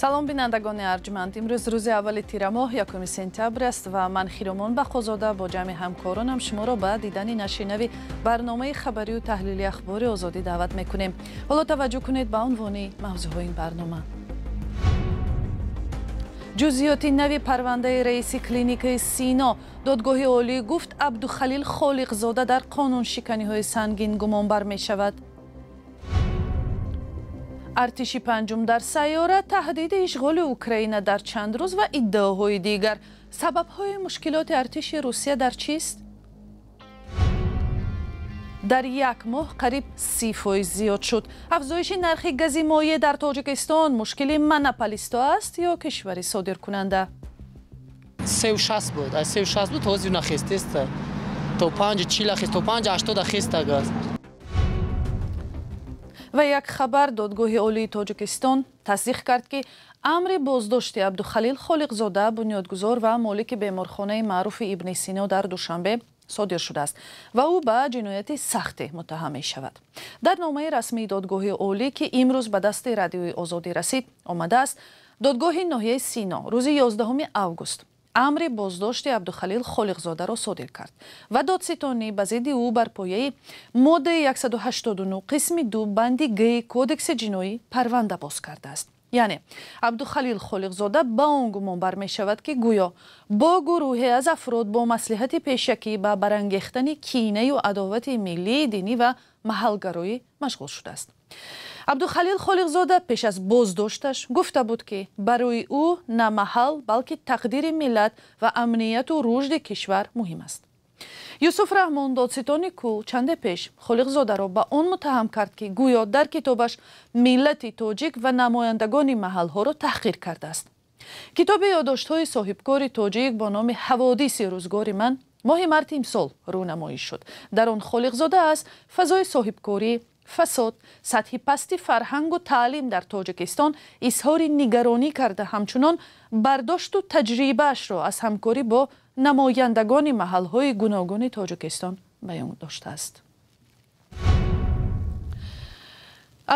Салом, бинандагони арҷманд. Имрӯз рӯзи аввали тирамоҳ, 1 сентябр аст ва ман Хиромон Бақозода бо ҷамъи ҳамкоронам шуморо ба дидани нашри нави барномаи хабарию таҳлили Ахбори Озодӣ даъват мекунем. Ҳоло таваҷҷӯҳ кунед ба унвони мавзӯъҳои ин барнома. Ҷузъиёти нави парвандаи раиси клиникаи Сино. Додгоҳи олӣ гуфт, Абдухалил Холиқзода дар қонуншиканиҳои сангин гумонбар мешавад. Артиши панҷум дар сайёра, таҳдиди ишғоли Украина дар чанд рӯз ва иддаоҳои дигар. Сабабҳои мушкилоти артиши Русия дар чист? Дар як моҳ қариб 30% зиёд шуд. Афзоиши нархи гази моеъ дар Тоҷикистон мушкили монополистҳо аст ё кишвари содиркунанда? 3,60 буд, аз 3,60 буд, то ҳозир нахестеста. То 5,40 хест, то 5,80 хеста газ. Ва як хабар: Додгоҳи олии Тоҷикистон тасдиқ кард, ки амри боздошти Абдухалил Холиқзода, бунёдгузор ва молики беморхонаи маъруфи Ибни Сино дар Душанбе, содир шудааст ва ӯ ба ҷинояти сахте муттаҳам мешавад. Дар номаи расмии Додгоҳи олӣ, ки имрӯз ба дасти Радиои Озодӣ расид, омадааст: додгоҳи ноҳияи Сино рӯзи 11 август амри боздошти Абдухалил Холиқзодаро содир кард ва додситонӣ ба зидди ӯ бар пояи моддаи 189 қисми 2 банди г Кодекси ҷиноӣ парванда боз кардааст. Яъне Абдухалил Холиқзода ба он гумонбар мешавад, ки гӯё бо гурӯҳе аз афрод бо маслиҳати пешакӣ ба барангехтани кинаю адовати миллӣ, динӣ ва маҳалгароӣ машғул шудааст. Абдухалил Холиқзода пеш аз боздошташ гуфта буд, ки барои ӯ на маҳал, балки тақдири миллат ва амнияту рушди кишвар муҳим аст. Юсуф Раҳмон, додситони кул, чанде пеш Холиқзодаро ба он муттаҳам кард, ки гӯё дар китобаш миллати тоҷик ва намояндагони маҳалҳоро таҳқир кардааст. Китоби ёддоштҳои соҳибкори тоҷик бо номи «Ҳаводиси рӯзгори ман» моҳи марти имсол рӯнамоӣ шуд. Дар он Холиқзода аз фазои соҳибкорӣ, фасод, сатҳи пасти фарҳангу таълим дар Тоҷикистон изҳори нигаронӣ карда, ҳамчунон бардошту таҷрибаашро аз ҳамкорӣ бо намояндагони маҳалҳои гуногуни Тоҷикистон баён доштааст.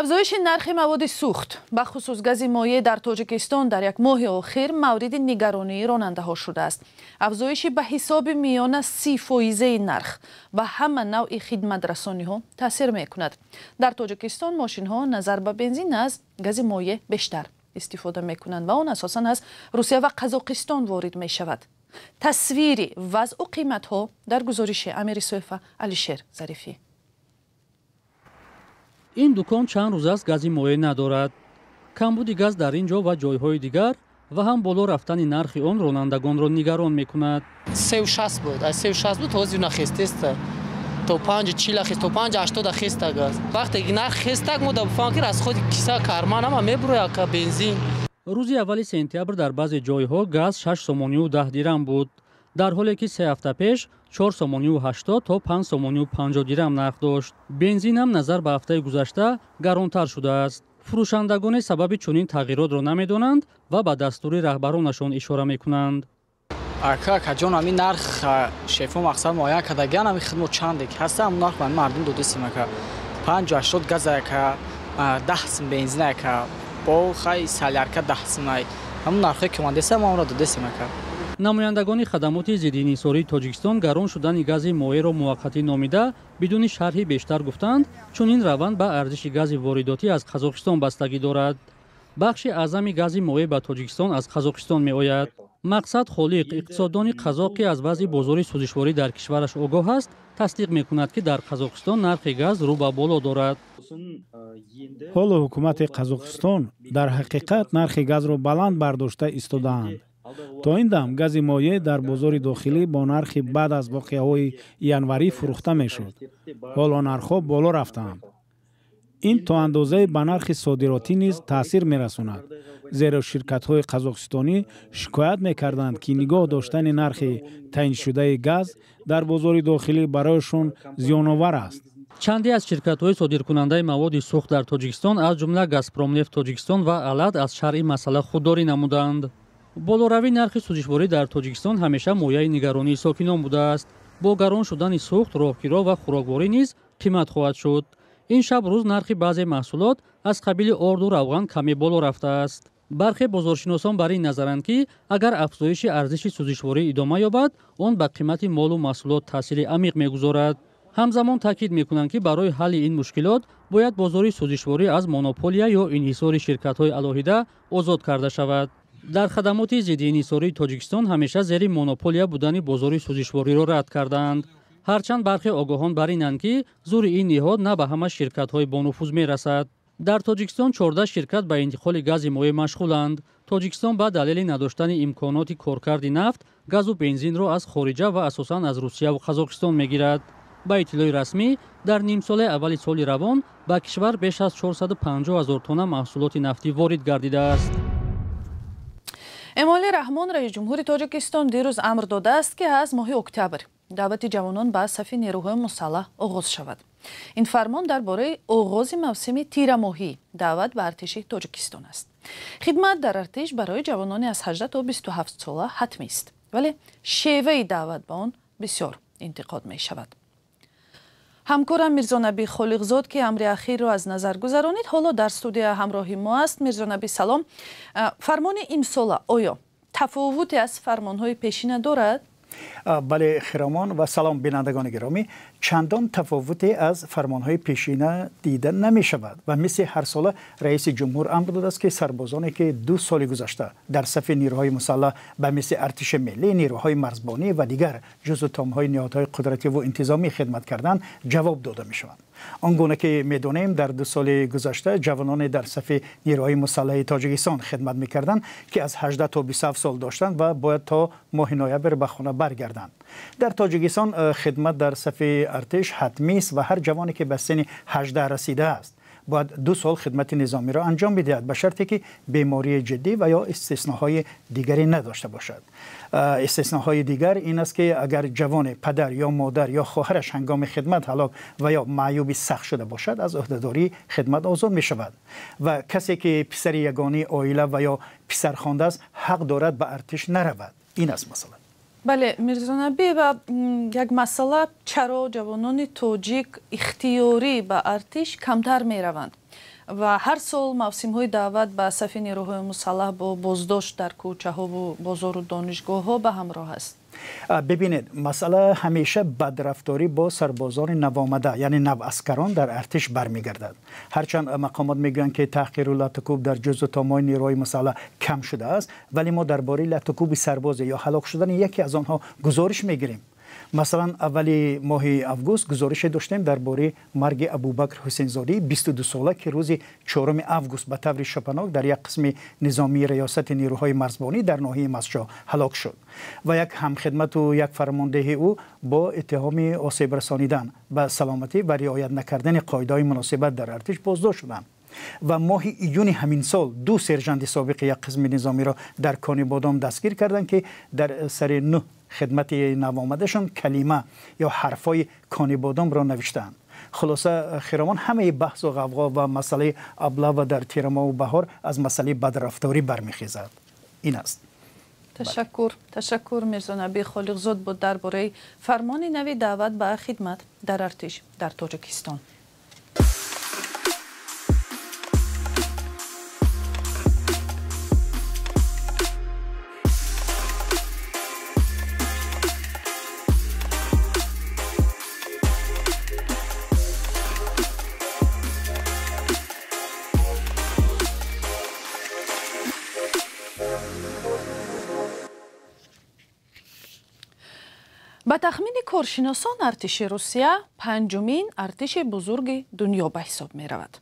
Афзоиши нархи маводи сӯхт, бахусус гази моеъ, дар Тоҷикистон дар як моҳи охир мавриди нигаронии ронандаҳо шудааст. Афзоиши ба ҳисоби миёна 30-фоизаи нарх ба ҳама навъи хидматрасониҳо таъсир мекунад. Дар Тоҷикистон мошинҳо назар ба бензин аз гази моеъ бештар истифода мекунанд ва он асосан аз Русия ва Қазоқистон ворид мешавад. Тасвири вазъу қиматҳо дар гузориши Амири Суефа Алишер Зарифӣ. Ин дукон чанд рӯз аст гази моеъ надорад. Камбуди газ дар ин ҷо ва ҷойҳои дигар ва ҳам боло рафтани нархи он ронандагонро нигарон мекунад. 3,60 буд, аз 3,60 буд, то ҳозир нахестеста. То 5,40 хест, то 5,80 хеста газ. Вақте ки нарх хестак, мо да бифаҳмам, ки расходи киса карман ҳама мебурояд ка бензин. Рӯзи аввали сентябр дар баъзе ҷойҳо газ 6 сомонию 10 дирам буд, дар ҳоле ки 3 ҳафта пеш 4 сомонию 80 то 5 сомонию 50 дирам нарх дошт. Бензин ҳам назар ба ҳафтаи гузашта гаронтар шудааст. Фурӯшандагоне сабаби чунин тағйиротро намедонанд ва ба дастури раҳбаронашон ишора мекунанд. Ака, акаҷон, ҳамин нарх шефо мақсад муайян кардагиан. Ҳамин хидмат чанде ки ҳаста, ҳамун нарх ба мардум додистем, ака. 5,80 газ, ака, 10 сум бензин, ака, бо хай солярка 10 сум. Ҳамун нархҳое ки омадеста, мо онро додистем, ака. Намояндагони хадамоти зиддиинҳисории Тоҷикистон гарон шудани гази моеъро муваққатӣ номида, бидуни шарҳи бештар гуфтанд, чунин раванд ба арзиши гази воридотӣ аз Қазоқистон бастагӣ дорад. Бахши аъзами гази моеъ ба Тоҷикистон аз Қазоқистон меояд. Мақсад Холиқ, иқтисоддони қазоқ, ки аз вазъи бозори сӯзишворӣ дар кишвараш огоҳ аст, тасдиқ мекунад, ки дар Қазоқистон нархи газ рӯ ба боло дорад. Ҳоло ҳукумати Қазоқистон дар ҳақиқат нархи газро баланд бардошта истодаанд. То ин дам гази моеъ дар бозори дохилӣ бо нархи баъд аз воқеаҳои январӣ фурӯхта мешуд. Ҳоло нархҳо боло рафтаанд. Ин то андозае ба нархи содиротӣ низ таъсир мерасонад, зеро ширкатҳои қазоқистонӣ шикоят мекарданд, ки нигоҳ доштани нархи таъиншудаи газ дар бозори дохилӣ барояшон зиёновар аст. Чанде аз ширкатҳои содиркунандаи маводи сӯхт дар Тоҷикистон, аз ҷумла Газпромнефт Тоҷикистон ва Алат, аз шарҳи масъала худдорӣ намуданд. Болоравии нархи сӯзишворӣ дар Тоҷикистон ҳамеша мояи нигаронии сокинон будааст. Бо гарон шудани сӯхт, роҳкиро ва хӯрокворӣ низ қимат хоҳад шуд. Ин шаб рӯз нархи баъзе маҳсулот аз қабили орду равған каме боло рафтааст. Бархе бозоршиносон бар ин назаранд, ки агар афзоиши арзиши сӯзишворӣ идома ёбад, он ба қимати молу маҳсулот таъсири амиқ мегузорад. Ҳамзамон таъкид мекунанд, ки барои ҳалли ин мушкилот бояд бозори сӯзишворӣ аз монополия ё инҳисори ширкатҳои алоҳида озод карда шавад. Дар хадамоти зидди инҳисории Тоҷикистон ҳамеша зери монополия будани бозори сӯзишвориро рад кардаанд. Ҳарчанд бархе огоҳон бар инанд, ки зури ин ниҳод на ба ҳама ширкатҳои бонуфуз мерасад. Дар Тоҷикистон 14 ширкат ба интиқоли гази моеъ машғуланд. Тоҷикистон ба далели надоштани имконоти коркарди нафт, газу бензинро аз хориҷа ва асосан аз Русия ва Қазоқистон мегирад. Ба иттилои расмӣ, дар нимсолаи аввали соли равон ба кишвар беш аз 450 000 тонна маҳсулоти нафтӣ ворид гардидааст. Эмомалӣ Раҳмон, раиси ҷумҳури Тоҷикистон, дирӯз амр додааст, ки аз моҳи октябр даъвати ҷавонон ба сафи нерӯҳои мусаллаҳ оғоз шавад. Ин фармон дар бораи оғози мавсими тирамоҳӣ даъват ба артиши Тоҷикистон аст. Хидмат дар артиш барои ҷавонони аз 18 то 27 сола ҳатмист, вале шеваи даъват ба он бисёр интиқод мешавад. Ҳамкорам Мирзонаби Холиқзод, ки амри ахирро аз назар гузаронид, ҳоло дар студия ҳамроҳи мо аст. Мирзонаби, салом. Фармони имсола оё тафовуте аз фармонҳои пешина дорад? Бале, хиромон ва салом бинандагони гиромӣ. Чандон тафовуте аз фармонҳои пешина дида намешавад ва мисли ҳарсола раиси ҷумҳур амр додааст, ки сарбозоне ки 2 соли гузашта дар сафи нерӯҳои мусаллаҳ ба мисли артиши миллӣ, нерӯҳои марзбонӣ ва дигар ҷузъу томҳои ниҳодҳои қудратӣ ва интизомӣ хидмат карданд, ҷавоб дода мешаванд. Он гуна ки медонем, дар 2 соли гузашта ҷавононе дар сафи нерӯҳои мусаллаҳи Тоҷикистон хидмат мекарданд, ки аз 18 то 27 сол доштанд ва бояд то моҳи ноябр ба хона баргарданд. Дар Тоҷикистон хидмат дар сафи артиш ҳатмист ва ҳар ҷавоне ки ба синни 18 расидааст бояд 2 сол хидмати низомиро анҷом бидиҳад, ба шарте ки бемории ҷиддӣ ва ё истисноҳои дигаре надошта бошад. Истисноҳои дигар ин аст, ки агар ҷавоне падар ё модар ё хоҳараш ҳангоми хидмат ҳалок ва ё маъюби сахт шуда бошад, аз ӯҳдадории хидмат озод мешавад ва касе ки писари ягонаи оила ва ё писархонда аст, ҳақ дорад ба артиш наравад. Ин аст масъала. Бале, Мирзонаби, ва як масъала: чаро ҷавонони тоҷик ихтиёрӣ ба артиш камтар мераванд ва ҳар сол мавсимҳои даъват ба сафи нерӯҳои мусаллаҳ бо боздошт дар кӯчаҳову бозору донишгоҳҳо ба ҳамроҳ аст? Бибинед, масъала ҳамеша бадрафторӣ бо сарбозони навомада, яъне наваскарон дар артиш бармегардад. Ҳарчанд мақомот мегӯянд, ки таҳқиру латукӯб дар ҷузъу томҳои нерӯҳои мусаллаҳ кам шудааст, вале мо дар бораи латукӯби сарбозе ё ҳалок шудани яке аз онҳо гузориш мегирем. Масалан, аввали моҳи август гузорише доштем дар бораи марги Абубакр Ҳусейнзодии 22 сола, ки рӯзи 4 август ба таври шапанок дар як қисми низомии риёсати нерӯҳои марзбонӣ дар ноҳияи Мастчоҳ ҳалок шуд ва як ҳамхидмату як фармондеҳи ӯ бо иттиҳоми осеб расонидан ба саломатӣ ва риоят накардани қоидаҳои муносибат дар артиш боздошт шуданд. Ва моҳи июни ҳамин сол 2 сержанти собиқи як қисми низомиро дар Конибодом дастгир карданд, ки дар сари 9 хидмати навомадашон калима ё ҳарфҳои Конибодомро навиштаанд. Хулоса, хиромон, ҳамаи баҳсу ғавғо ва масъалаи аблава дар тирамоҳу баҳор аз масъалаи бадрафторӣ бармехезад. Ин аст. Ташаккур, ташаккур. Мирзонаби Холиқзод буд дар бораи фармони нави даъват ба хидмат дар артиш дар Тоҷикистон. Ба тахмини коршиносон, артиши Русия панҷумин артиши бузурги дунё ба ҳисоб меравад.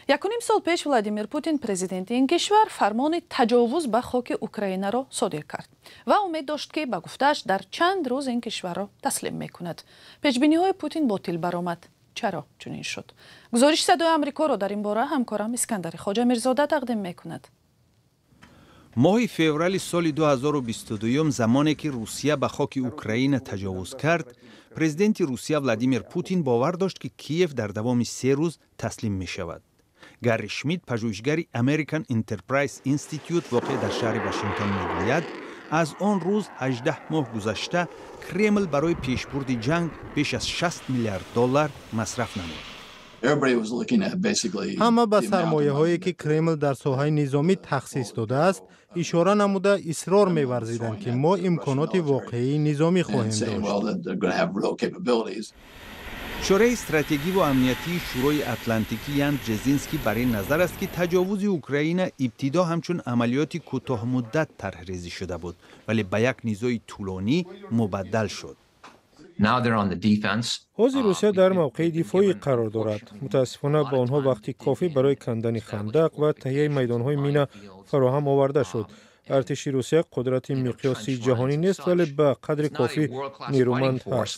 1,5 сол пеш Владимир Путин, президенти ин кишвар, фармони таҷовуз ба хоки Украинаро содир кард ва умед дошт, ки ба гуфтааш дар чанд рӯз ин кишварро таслим мекунад. Пешбиниҳои Путин ботил баромад. Чаро чунин шуд? Гузориши Садои Амрикоро дар ин бора ҳамкорам Искандари Хоҷамирзода тақдим мекунад. Моҳи феврали соли 2022, замоне ки Русия ба хоки Украина таҷовуз кард, президенти Русия Владимир Путин бовар дошт, ки Киев дар давоми 3 рӯз таслим мешавад. Гарри Шмидт, пажӯҳишгари American Enterprise Institute воқеъ дар шаҳри Вашингтон, мегӯяд, аз он рӯз 18 моҳ гузашта Кремл барои пешбурди ҷанг беш аз 60 миллиард доллар масраф намуд. Ҳама ба сармояҳое, ки Кремл дар соҳаи низомӣ тахсис додааст, ишора намуда, исрор меварзиданд, ки мо имконоти воқеии низомӣ хоҳем дошт. Шӯрои стратегӣ ва амниятии Шӯрои Атлантикӣ Ян Бжезинский бар ин назар аст, ки таҷовузи Украина ибтидо ҳамчун амалиёти кӯтоҳмуддат тарҳрезӣ шуда буд, вале ба як низои тӯлонӣ мубаддал шуд. Ҳозир Русия дар мавқеи дифоӣ қарор дорад. Мутаассифона, ба онҳо вақти кофӣ барои кандани хандақ ва таҳияи майдонҳои мина фароҳам оварда шуд. Артиши Русия қудрати миқёси ҷаҳонӣ нест, вале ба қадри кофӣ нерӯманд ҳаст.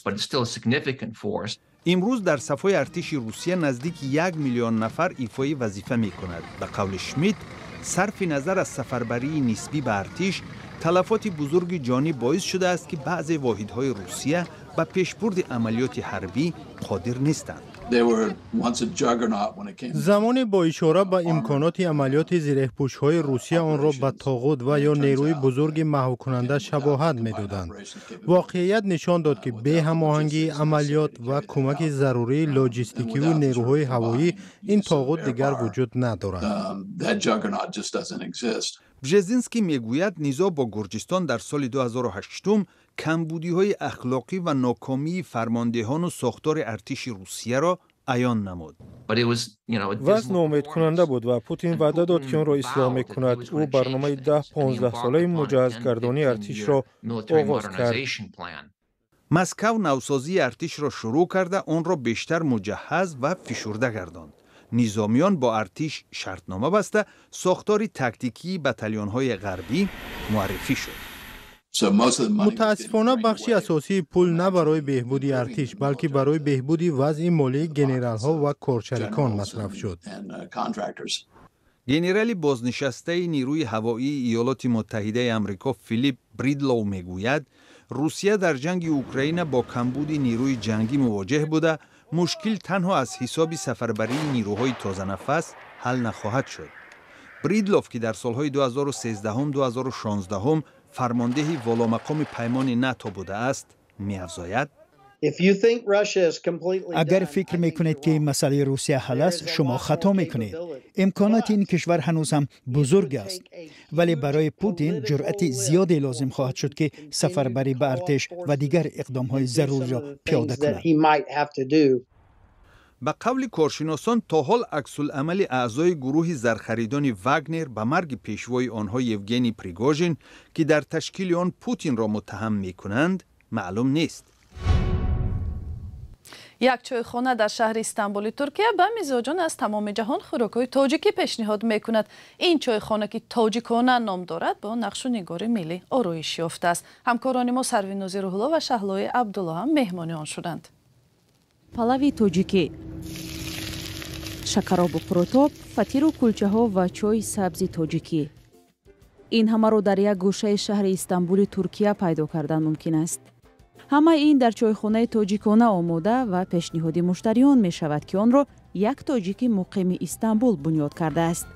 Имрӯз дар сафҳои артиши Русия наздики 1 миллион нафар ифои вазифа мекунад. Ба қавли Шмидт, сарфи назар аз сафарбарии нисбӣ ба артиш, талафоти бузурги ҷонӣ боис шудааст, ки баъзе воҳидҳои Русия ба пешбурди амалиёти ҳарбӣ қодир нестанд. Замоне бо ишора ба имконоти амалиёти зиреҳпӯшҳои Русия онро ба тоғут ва ё нерӯи бузурги маҳвкунанда шабоҳат медоданд. Воқеият нишон дод, ки беҳамоҳангии амалиёт ва кӯмаки зарурии лоҷистикиву нерӯҳои ҳавоӣ ин тоғут дигар вуҷуд надорад. Бжезинский мегӯяд, низоъ бо Гурҷистон дар соли 2008 камбудиҳои ахлоқӣ ва нокомии фармондеҳону сохтори артиши Русияро аён намуд. Вазъ ноумедкунанда буд ва Путин ваъда дод, ки онро ислоҳ мекунад. Ӯ барномаи 10-15солаи муҷаҳҳазгардонии артишро оғоз кард. Москав навсозии артишро шурӯъ карда, онро бештар муҷаҳҳаз ва фишурда гардонд. Низомиён бо артиш шартнома баста, сохтори тактикии батальонҳои ғарбӣ муаррифӣ шуд. Мутаассифона, бахши асосии пул на барои беҳбуди артиш, балки барои беҳбуди вазъи молии генералҳо ва коршарикон масраф шуд. Генерали бознишастаи нерӯи ҳавоии Иёлоти Муттаҳидаи Амрико Филипп Бридлоу мегӯяд, Русия дар ҷанги Украина бо камбуди нерӯи ҷангӣ мувоҷеҳ буда, мушкил танҳо аз ҳисоби сафарбарии нерӯҳои тозанафас ҳал нахоҳад шуд. Бридлов, ки дар солҳои 2013-2016 фармондеҳи воломақоми паймони НАТО будааст, меафзояд: Агар фикр мекунед, ки масъалаи Русия ҳал аст, шумо хато мекунед. Имконоти ин кишвар ҳанӯз ҳам бузург аст, вале барои Путин ҷуръати зиёде лозим хоҳад шуд, ки сафарбарӣ ба артиш ва дигар иқдомҳои заруриро пиёда кунад. Ба қавли коршиносон, то ҳол аксулъамали аъзои гурӯҳи зархаридони Вагнер ба марги пешвои онҳо Евгений Пригожин, ки дар ташкили он Путинро муттаҳам мекунанд, маълум нест. Як чойхона дар шаҳри Истанбули Туркия ба мизоҷон аз тамоми ҷаҳон хӯрокҳои тоҷикӣ пешниҳод мекунад. Ин чойхона, ки Тоҷикона ном дорад, бо нақшу нигори миллӣ ороиш ёфтааст. Ҳамкорони мо Сарвинози Рӯҳулло ва Шаҳлои Абдулло ҳам меҳмони он шуданд. Палави тоҷикӣ, шакаробу қурутоб, фатиру кулчаҳо ва чойи сабзи тоҷикӣ — ин ҳамаро дар як гӯшаи шаҳри Истанбули Туркия пайдо кардан мумкин аст. Ҳамаи ин дар чойхонаи Тоҷикона омода ва пешниҳоди муштариён мешавад, ки онро як тоҷики муқими Истанбул бунёд кардааст.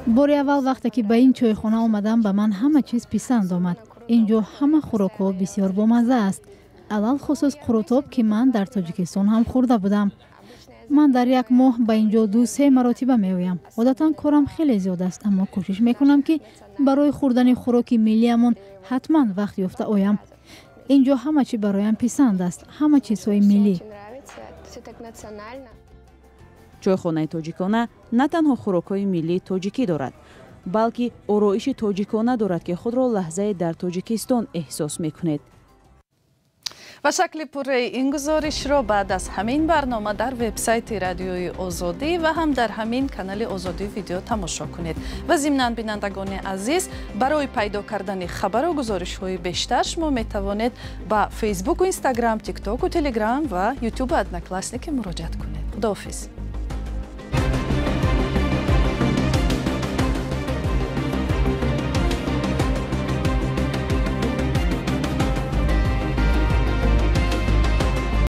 Бори аввал вақте ки ба ин чойхона омадам, ба ман ҳама чиз писанд омад. Ин ҷо ҳама хӯрокҳо бисёр бомазза аст, алалхусус қурутоб, ки ман дар Тоҷикистон ҳам хӯрда будам. Ман дар як моҳ ба ин ҷо ду-се маротиба меоям. Одатан корам хеле зиёд аст, аммо кӯшиш мекунам, ки барои хӯрдани хӯроки миллиамон ҳатман вақт ёфта оям. Ин ҷо ҳама чӣ бароям писанд аст, ҳама чизҳои миллӣ. Чойхонаи Тоҷикона на танҳо хӯрокҳои миллии тоҷикӣ дорад, балки ороиши тоҷикона дорад, ки худро лаҳзае дар Тоҷикистон эҳсос мекунед. Ва шакли пурраи ин гузоришро баъд аз ҳамин барнома дар вебсайти Радиои Озодӣ ва ҳам дар ҳамин канали Озодӣ Видео тамошо кунед. Ва зимнан, бинандагони азиз, барои пайдо кардани хабару гузоришҳои бештар шумо метавонед ба Фейсбуку, Инстаграм, Тиктоку, Телеграм ва Ютубу Одноклассники муроҷиат кунед. Худоҳофиз.